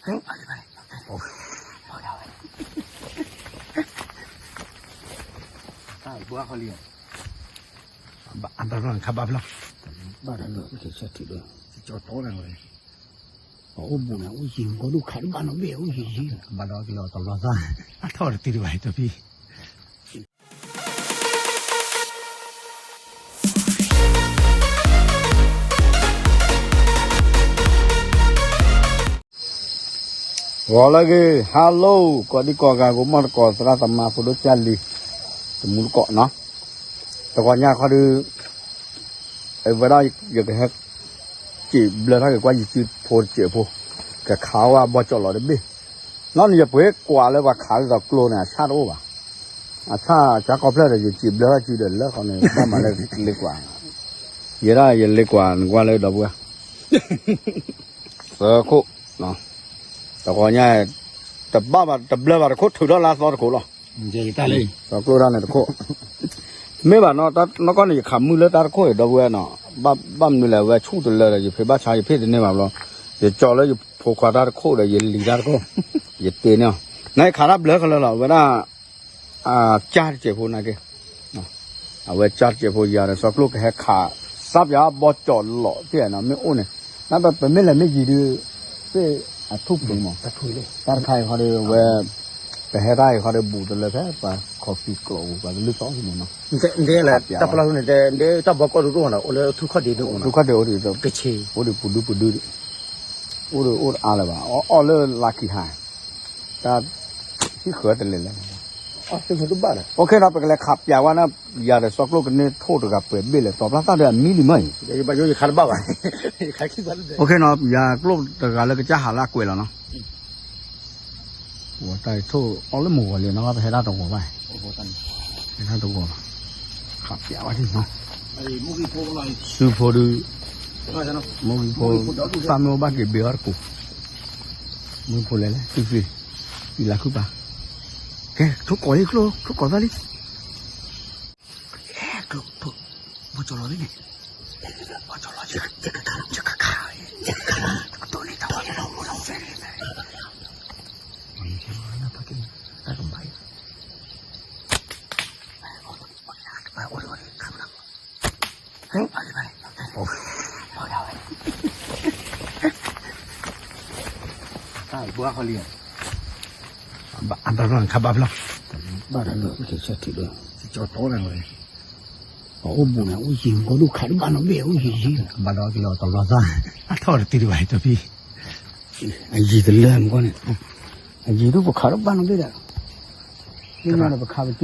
အတၢ်ဘၣ်ခီလံ, ဘၣ်အတၢ်ခါဘၣ်ဖျီ, ဘၣ်တၢ်လၢကဆၢထံးဒီး, ကၠီတီနၤဝဲ, အအိၣ်ဘူးန့ၣ် အိၣ်ယံၤမကီဒိၣ်ခးတဘၣ်နီတဘ့ၣ် အိၣ်ယံၤယံၤ, ဘၣ်ဒီးကလီၤတလီၤသၣ်, အထီၣ်တတံၤတဘၣ်တဖံး ဂီၤလၢအဂ့ၤ hello ကိးဒံကိးဂၤ ကိးမီၢ်တကိး သရၣ်သမါ ဖိဒိၣ်ကၢ်လံၤ တမူတကိးနီၤ, တဂီၤညါခီဒီး အဝဲဒၣ်ယကဟဲ စံးဘျၢထီၣ်က့ၤကွၢ်ယစုဖိတစဲးဖိ, ကခးဝဲဘီကၠီၣ်လီၤတဘ့ၣ်, နီၢ်န့ၣ်ယပှ့ၤကွၢ်လၢပှၤခးလၢသိးကျိန့ၣ် အဆၣ်တအိၣ်ဘၣ်, အဆၣ်ကၢ်ကီဖျၢၣ်ဒီး ယစံးဘျၢထီၣ်စုဒီးလၢဃီန့ၣ် ဘၣ်မၤလၢလ့ကွၢ်, ယဲဒၣ်ယလ့ကွၢ်နကွၢ်လၢဒီပုၢ်ဝဲၢ် သၢခိၣ်, တဂီၤညါ တဘၣ်ဘၣ်တဘျၢဘၣ်တခိၣ် ထုးထီၣ်လၢအသီတခိၣ်လီၤ, သီကျိတၢ်န့ၣ်တခိၣ်, မ့ၢ်ဘၣ်နီၢ်နီၢ်ကီၢ်န့ၣ် ယခးမုၢ်လၢတၢ်တခိၣ်အံၤ ဒီပုၢ်ဝဲၢ်နီၤ, ဘၣ်မနုၤလဲၣ် အဝဲဆူၣ်တလၢဒီး ယဖံးဘၣ်ဆါ ယဖံးတန့ၢ်ဘၣ်ဘျီ, ယကၠီလၢယဖိခွါတၢ်တခိၣ်ဒီး ယလံၤတၢ်တခိၣ်, ယတ့န့ၢ်အီၤ, နယခးတၢ်ဘျၢခဲလၢာ်လီၤ အဝဲဒၣ် ကၢ်တစဲးဖိနာ်က့, အဝဲကၢ်တစဲးဖိယၤဒီး စီၤကျိၣ်ကဟဲခး သးပၠးဘီကၠီၣ်လီၤသ့ၣ်နီၤ မ့ၢ်အိၣ်န့ၣ်, နပမ့ၢ်လဲၤမ့ၢ်ယံၤဒုး သ့ၣ်အထူၣ်ဖုးမး, တၢ်တခါအံၤခီဒီး အဝဲ ပဟဲတၢ်အံၤခီဒီး ဘူးတလၢဖဲပှၤခီၣ်ဖံးကျိးပူၤ ပှၤကလုၢ်သီၣ်ဖဲန့ၣ်နီၤ, တၢ်ပျၢ်န့ၣ် တၢ်ဘီကီၢ်ဒိၣ်ဒိၣ်နီၤ အိၣ်လၢထူၣ်ခီၣ်ဒ့ဒိၣ်မးနီၤ, ထူၣ်ခီၣ်ဒ့အိၣ်ဒံး ကဆ့ အိၣ်ဒံးပူၤဒုပူၤဒုဒံး, အိၣ်ဒံးအိၣ်တအါလၢၤဘၣ် အီၣ်အီၣ်လၢလါခံဟါ, တၢ်ဟံၣ်ဃၢၤတလဲၤလဲၤ အိၣ်နီၤ ပကလဲၤခးပၠးဝဲန့ၣ်, ယၤဒီးစီၤကျိၣ်ကန့ၢ်ထိၣ်တဂၤပှဲၤဘ့ၣ်လဲၣ် တီၤပျၢ်သၣ်ဒီးအမံလံမၢ်အံၤ, ယဘၣ်ယိယခါတဘၣ်ဘၣ်, ယခါခံဘၣ်လၢပယၤကျိၣ်တဂၤလၢကစၢ်ဟးလၢအကွဲးလီၤနီၤ, ဝဲတၢ်ထိၣ်အီၣ်လၢမုၢ်ဂီၤလံနီၤ ပဟဲဒၣ်တဂီၤဘၣ်, ဟဲဒၣ်တဂီၤဘၣ်, ခးပၠးဝဲဒၣ်နီၤ, စုဖိဒုး, မုၢ်ဖိ, သၣ်မ့ၢ်အိၣ်ဘၣ်က့ၤဘ့ၣ်အီၣ်တကိး, မုၢ်ဖိလဲၤလဲၤ သုသ့, ယလၤခုၣ်ပာ်, ကဲ ထိၣ်ကိးလံကျိၣ် ထိၣ်ကိးသၣ်လံ, ကဲ ကျိၣ်, ဘီကၠီၣ်လီၤလံန့ၣ်, ဘီကၠီၣ်လီၤ, ယကခး, ယကခး, ယကခး, ကတိၢ်န့ၣ်တၢ်ဝဲန့ၣ်လီၤ, အိၣ်လီၤဖဲန့ၣ်, တၢ်ကမၤအံၤ, အိၣ်လီၤ, အိၣ်လီၤ, ခးမး တၢ်ဘၣ်ခီလံ, ဘၣ်အတၢ်ခါဘၣ်ဖျီ, ဘၣ်တၢ်လၢကဆၢထံးဒီး, ကၠီတီနၤဝဲ, အအိၣ်ဘူးန့ၣ် အိၣ်ယံၤမကီဒိၣ်ခးတဘၣ်နီတဘ့ၣ် အိၣ်ယံၤယံၤ, ဘၣ်ဒီးကလီၤတလီၤသၣ်, အထီၣ်တတံၤတဘၣ်တဖံး, အယံၤတလၢမကီန့ၣ်, အယံၤဒိၣ်ပခးတဘၣ်နီတဘ့ၣ်ဒီး မ့ၢ်ညါဒီးပခးပစုပစုမ့ၢ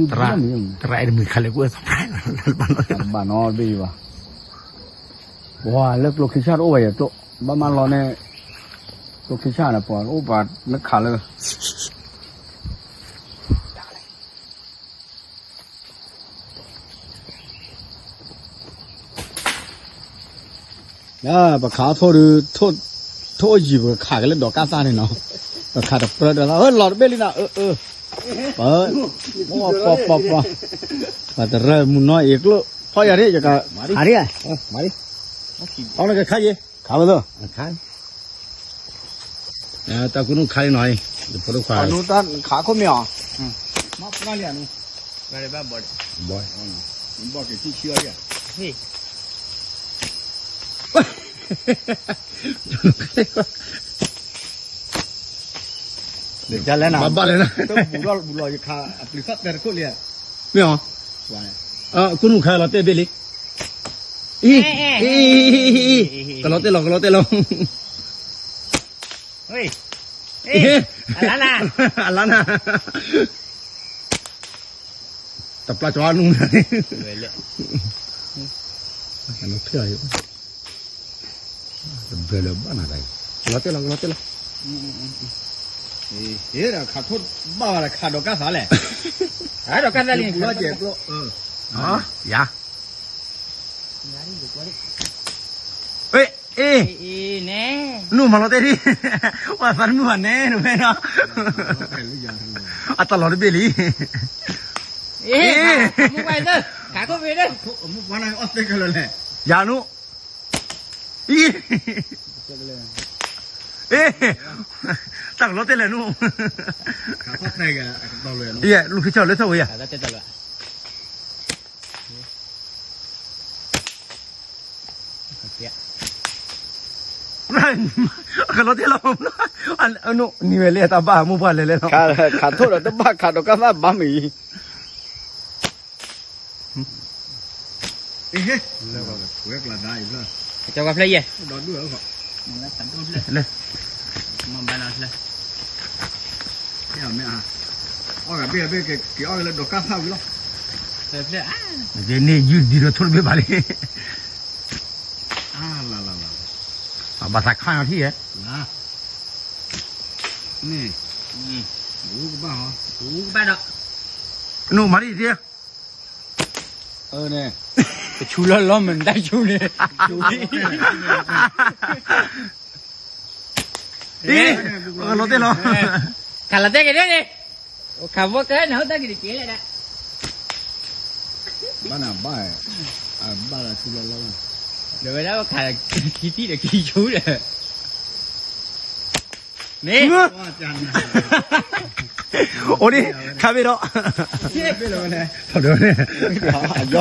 ်, တရၣ်အံၤတမုာ်ခါလဲၣ်ကွၢ်, တဘၣ်နီတဘ့ၣ်ဘၣ်, ပှၤလၢကျိခံဆၣ်တအိၣ်ဘၣ်ယၤကျိ, ဘၣ်မၤလီၤန့ၣ်, ကျိခံဆၣ်န့ၣ် ပှၤအိၣ်ပှၤမ့ၢ်ခးလၢ ပခးထိၣ်ဒုး, ထိၣ်အယံၤ ပကခးကလဲၣ်ဒီးကၢ်သၣ်န့ၣ်နီၤ, ပခးတပြၢဒီးလီၤ, လီၤတဘ့ၣ်လံနီၤ, ပ, ပ, ပ, ပှၤတရၢမုၢ်နီၤအံၤကျိ, ဖီၣ်ယၤဒ်ယက, ခးဒ်, အီနကခးယံၤ, ခးဝဲသိး တၢ်ကူနုၣ်ခါလံနီၤ, ယဖိဒိၣ်ခွါ, ခးခိၣ်မ့ၢ်အီၤ, မ့ၢ်ပှၢ်လံဧါနု, ဘီ, ဘီက့ၤထံဆံအီၤလံဧါ, ဘၣ်ဘၣ်လဲၣ်နၤ, တၢ်ဘူးလီၤဘူးလီၤ ယခးအပျံၤသၣ်တဲတခိၣ်လံဧါ, မ့ၢ်အီၤ, ကူနုၣ်ခါလီၤတဲဘ့ၣ်လံ အံၤ, အံၤ, ကလီၤတဲလီၤ ကလီၤတဲလီၤ, အလါနၤ, အလါနၤ, တပျၢ်ကၠီအနူ, တဘျၢလၢၤဘၣ်နၤ, ကလီၤတဲလီၤ ကလီၤတဲလီၤ, ဟ့ၣ်ဒီးခးထိၣ်ဘၣ်ဘၣ်ဒီးခးဒီးကၢ်သးလဲၣ်, ခးဒီးကၢ်သးလံ, ယၤ အ့ၣ်, နုၢ်မၤလီၤတဲဒ်, ဝဲသးတမုာ်ဘၣ်နဲနမဲနီၤ, အတၢ်လီၤတဘ့ၣ်လံ, အ့ၣ်, ယၤနုၢ်, အ့ၣ်, အ့ၣ်, အ တၢ်ကလီတဲလဲၣ်နူ, ယဲ လူၤခ့ဆီလၢထီၣ်ဝဲယၤ, ကလီတဲလီၤ, နံၤဝဲလဲၣ်တၢ်ဘၣ်မိၢ်ပှၢ်လဲၤလဲၣ်လီၤ, ခးထိၣ်ဒီးတဘၣ်ခးဒီးကါသၣ်ဘၣ်မ့ၢ်အံၤ ကၠီကဖျၢၣ်ယဲၢ်, မ့ၢ်ဘၣ်လီၤဖျၢၣ်, အီၣ်ဂၤဘ့ၣ်ဂၤဘ့ၣ်က့ၤအီၣ်ဂၤလၢဒီးကါဖးဝံၤလီၤ, ဖျၢၣ်ဖျၢၣ်, န့ၣ်ယုၢ်ဒံးဒီးထိၣ်တဘ့ၣ်ဘၣ်လံ, ဘၣ်သးခါနီၤထံၣ်ယဲၢ်, န့ၣ်, ကဘၣ်ဟီ, ကဘၣ်ဒီး, နမၤဒ်အံၤ, န့ၣ်, ကဆူလီၤလီၤမ့ၢ်တၢ်ဆူန့ၣ်, အံၤ, လီၤတဲာ်လီၤ, ခးလီၤတဲာ်က့ၤဒၣ်န့ၣ်, ခးဘိကဲနၤတၢ်က့ၤတက့ၢ်လဲၣ်ဒၣ်, ဘၣ်နၤဘၣ်, အဘၣ်လီၤဆူလီၤလီၤ, ဒီးဝဲဒၣ်ခးခံထံၣ်ဒီးခံဆူဒီး မ့ၢ်, အိၣ်ဒံး, ခါဘ့ၣ်ဒီး, အယီၤ,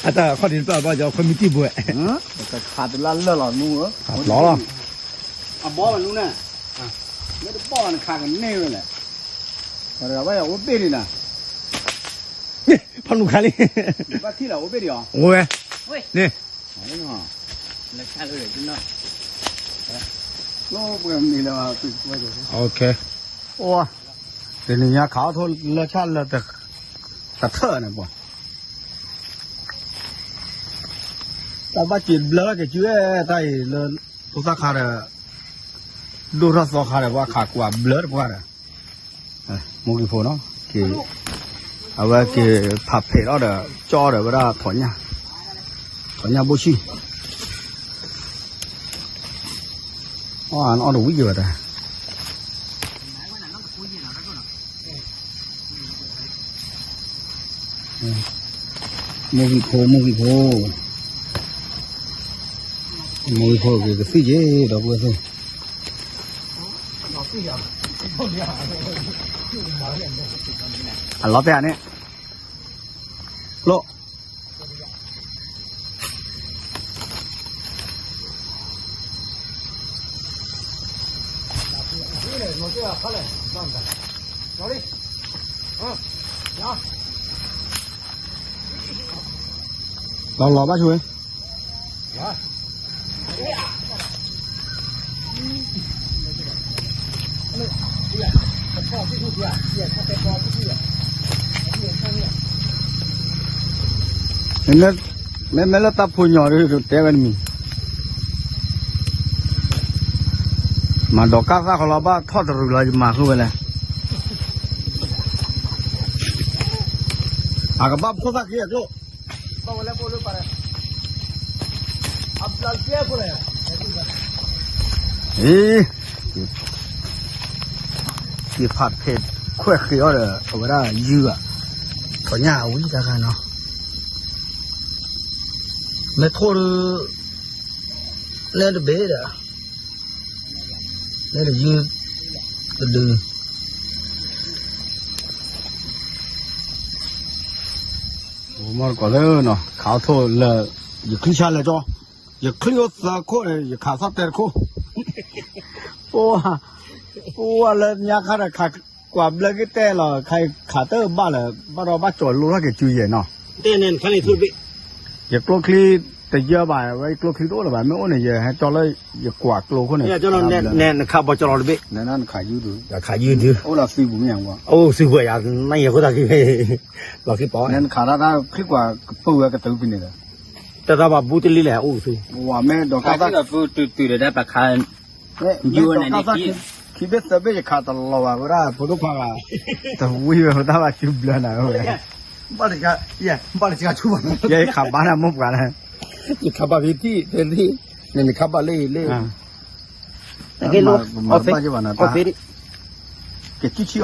အတၢ်ခီၣ်ဒံးတပၢ်ဘၣ်ယီၤခွဲမံတံၢ်ဘှဲး, ခးတလၢလၢာ်လီၤနူ, လီၤလီၤ, အဘီဘၣ်နူန့ၣ်, မ့ၢ်တဘီဘၣ်နခးကန့ၢ်ဝဲလဲၣ်, ဝဲအိၣ်ဘ့ၣ်ဒံးနၤ, ဖးနူခါလံ, ဘၣ်ထံၣ်လီၤအိၣ်ဘ့ၣ်ဒံးအီၤ, အိၣ်ဝဲ, န့ၣ် လၢဆၣ်လၢ, အိၣ်, တနံၤညါခးအီၣ်ထိၣ်လၢဆၣ်လၢ, တထၢၣ်န့ၣ်ပှၤ, တၢ်ဘၣ်စံးဘျၢက့ၤစုအဲၣ်တၢ်အံၤလၢ, ဖိသၣ်ခါဒီး, ဒိၣ်ထီၣ်သီခါဒီးပှၤခးကွၢ်ဘျၢတပှၢ်ဒီး မိၢ်ဂံၢ်ဖိနီၤ, အဝဲက့ၤဖးဖဲးထီၣ်ဒီး ကၠီဒီးဝဲဒၣ်ထီၣ်ညၣ်, ထီၣ်ညၣ်ဘိၣ်ဆံၣ်, အီၣ်တဝံၣ်က့ၤဝဲဒၣ်, မိၢ်ဂံၢ်ဖိ မိၢ်ဂံၢ်ဖိ, မိၢ်ဂံၢ်ဖိက့ၤကသံၣ်က့ၤဒီပုၢ်ဝဲၢ်သ့ၣ် အလီၤတဲာ်န့ၣ်, ကျိၣ်, လီၤလီၤဘၣ်ဆိၣ်ဝဲ မ့မ့ၢ်လၢတၢ်ဖိညီၤဒ်တဲဝဲတမံၤ, မၤဒီးကၢ်သၣ်ဃီလီၤ ဘၣ်ထီၣ်တရူးလီၤ ယမၤဃုာ်ဝဲလဲၣ်, အကဘၣ်ဖိသၣ်ခံအကျိၣ် အံၤ, ယဖးဖဲးခွဲးဃ့အီၤဒီး အဝဲဒၣ်ယုၢ်ဘၣ်, ထီၣ်ညၣ်အဝံတခါနီၤ, မ့ၢ်ထိၣ်ဒုး, လဲၣ်တဘ့ၣ်ဒီး, လဲၣ်တယုၢ်, တဒု မ့ၢ်တကိးလၢနီၤ ခးအီၣ်ထိၣ်လၢ ယချံဆါလဲၣ်ကၠီ, ယချံအိၣ်သၢခိၣ်န့ၣ် ယခးသီၣ်တဲတခိၣ်, ပဝါ, ပဝါလၢညါခါဒီး ကွၢ်ဘျၢက့ၤတဲလီၤ, ခါတဘၣ်လၢၤ ဘၣ်ဒီးဘၣ်ကၠီၤလိထီၣ်က့ၤစုယဲၢ်နီၤ, ယကျိချံတယၢဘၣ် ဝဲယကျိချံတအိၣ်လၢၤဘၣ်, မ့ၢ်အိၣ်န့ၣ် ယဟဲကၠီလၢ ယကွၢ်ကျိခိၣ်န့ၣ်, နခးဘီကၠီလီၤတဘ့ၣ်, ခးယုၢ်ဒုး, အိၣ်လီၤသံပူၤမ့ၢ်, အိၣ်သံပူၤယၤ နယဲၢ်ခိၣ်သးက့ၤ, လီၤသံပီၤ, နခးတၢ်တၢ်ချံကွၢ်ကပၢၤဝဲကတုၤဖဲန့ၣ်ဒီး, တၢ်တၢ်ဘၣ်ဘူးတလံလဲၣ် အိၣ်သံ, ဝဲမ့ၢ်ဒီးကၢ်သၣ် တုၤတုၤဒီးတၢ်ပခါ မ့ၢ်ဒီးကၢ်သၣ် ခံဘ့ၣ်သၢဘ့ၣ်ယခးတလီၤဘၣ်ဝဲဒၣ် ဖိဒိၣ်ခွါဂၤ, တဝံၣ်ဝဲတၢ်ဘၣ်စုဘျၢနၤဝဲ, ဘၣ်တကါ, ဘၣ်တကါဆူဘၣ်, ယဲယခးဘၣ်နၤမိၢ်ပှၢ်နၤ, ယခးဘၣ်ဖဲထံၣ်ဖဲထံၣ်, နခးဘၣ်လၢလၢ, မၤဘၣ်ယဘၣ်နၤတၢ်, ကဲထံၣ်ထံၣ်အီၤ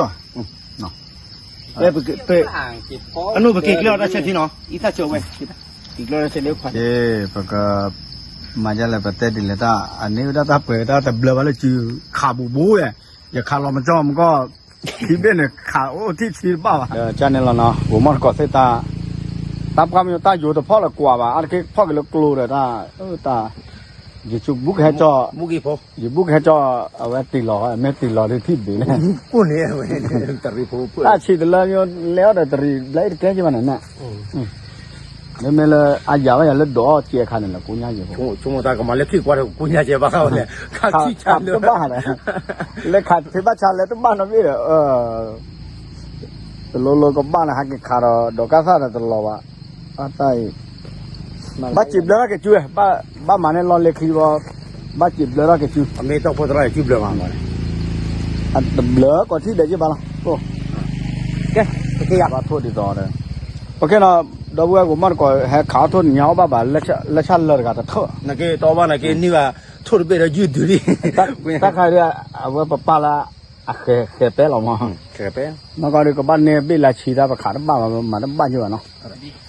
အနိၣ်ပက့ၤကျၢၢ်အီၤတၢ်ဆဲးထံနီၤ, အံသၣ်ဆၢဝဲ, က့ၤကျၢၢ်တၢ်ဆဲးလၢခွါ, ပက, မၤဒ်လဲၣ်ပတဲဒ်လဲၣ်တၢ် အန့ၢ်ဝဲဒၣ်တၢ်ပှဲၤတၢ်တဘျၢဘၣ်လၢစုခးဘူးဘူးဝဲ, ယခးလီၤမကၠီမကီၢ်, ခံဘ့ၣ်န့ၣ် ခးအိၣ်ထံၣ်ဆံတဘၣ်ဘၣ်. ကန့ၣ်လီၤနီၤ, ဂိၤမီၢ်တကိးသ့ၣ်တၢ်, တၢ်ပှၢ်မ့ၢ်တၢ်ယိၤတဖီၣ်လၢကွၢ်ဘၣ်, အါတက့ၢ်ဖီၣ်က့ၤလၢကျိဒီးတၢ်, တၢ်, ယဘူၣ်ကဟဲကၠီ, ယဘူၣ်ကဟဲကၠီ, အဝဲတ့ၢ်လီၤ, မ့ၢ်တ့ၢ်လီၤဒ်ထံၣ်ဘ့ၣ်န့ၣ်, တၢ်ဆံးတလၢမ့ၢ်လဲၤအီၤဒီးတရံးဘျဲအံၤတကဲက့ဘၣ်န့ၣ်, မ့မ့ၢ်လၢအယၤဘၣ်ယၤလၢဒိးအီၣ်ကဲအခါန့ၣ်လီၤ ကိညါယဲၢ်ဘၣ်, ကမၤလၢခံကွၢ်ဒီးကိညါယဲၢ်ဘၣ်ဃီလဲၣ်, ခးခံဆါလၢဘၣ်, လဲၤခးဖဲဘၣ်ဆါလဲၤတဘၣ်နီတဘ့ၣ်ဒီး တလိၤလိၤကဘၣ်န့ၣ် ဟးက့ၤခးဒီး ဒီးကါသၣ်ဒီးတလီၤဘၣ်, အတၢ်အံၤ, ဘၣ်စံးဘျၢထီၣ်က့ၤစု, ဘၣ်မၤန့ၢ်လီၢ်လ့ၤချံဘီ, ဘၣ်စံးဘျၢထီၣ်က့ၤစု, အမ့ၢ်တီၢ်ဖိသရၣ်စုဘျၢမး, တဘျၢကီးထံၣ်ဒီးယ့ၢ်ဘၣ်လီၤ, ကဲဘၣ်ထိၣ်ဒ်သိးဒီး, ပကဲနီၤ, ဒီပုၢ်ဝဲၢ်ဂိၤမီၢ်တကိး ဟဲခးအီၣ်ထိၣ်နံၤညါအီၣ်ဘၣ်ဘၣ်, လၢဆၣ်လၢတဂၤတထၢၣ်, နက့တီဘၣ်နက့န့ၢ်ဘၣ်, ထိၣ်တဘ့ၣ်ဒီးယုၢ်ဒုးလံ, တၢ်ခါဒီး, အဝဲပပာ်လၢ အဃဲၤဃဲၤပဲလီၤမး, မ့ၢ်ကီးဒီးကဘၣ်န့ၢ်ဘ့ၣ်လၢဆံးတၢ်ပခးတဘၣ်ဘၣ် မၤတဘၣ်ယိၣ်ဘၣ်နီ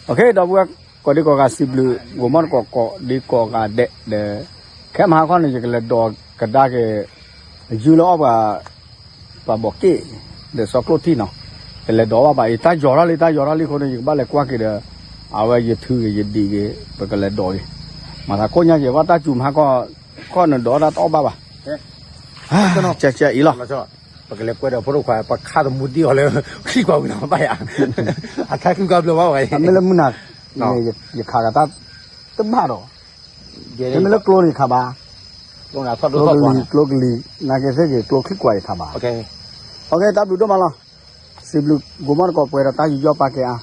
ၤ, ဒီပုၢ်ဝဲၢ်ကိးဒံကိးဂၤစံးဘျုး, ဂိၤမီၢ်တကိးကိးဒံကိးဂၤဒဲးဒီး, ခဲမဟါခီန့ၣ် ယကလဲၤဒိးကဒါက့ၤ, ယုၢ်လၢအီၣ်ပှၤ ပှၤဘီးက့ၣ်, ဒီးစီကျိၣ်ထံၣ်နီၤ, ကလဲၤဒိးဘၣ်ဘၣ်အံၤ တၢ်ယီၤထီၣ်လံ တၢ်ယီၤထီၣ်လံအဃိန့ၣ် ယကဘၣ်လဲၤကွၢ်က့ၤဒီး, အဝဲယထုဂ့ၤယဒံးဂ့ၤ ပကလဲၤဒိးဂ့ၤ, မၤသးကိညါက့ၤ ဘၣ်တၢ်စူၤမဟါခီ, ခီနဒိးတၢ်တအီၣ်ဘၣ်ဘၣ်, ကဲကဲအံၤလီၤ, ပကလဲၤကွဲဒီးဖိဒိၣ်ခွါ ပခါသမူတံၢ်အီၤလၢ ချံကွၢ်ဝံၤလီၤဘၣ်ယၤ, အခါချံကွၢ်ဘျီဘၣ်ဝဲ, မ့ၢ်လၢမုၢ်နၤ, ယခးကတၢ်, တဘၣ်ဒီး, မ့မ့ၢ်လၢကျိန့ၣ်ယခးဘၣ်, ကျိကလံၤ, ကျိကလံၤ, နာ်က့ၤသ့ၣ်က့ၤ ကျိချံကွၢ်ယခးဘၣ်, တၢ်ဘျုးဒိၣ်မးလီၤ, စံးဘျုးဂိၤမီၢ်တကိးပှဲၤဒီးတၢ်ယူးယီၣ်ပာ်ကဲအါ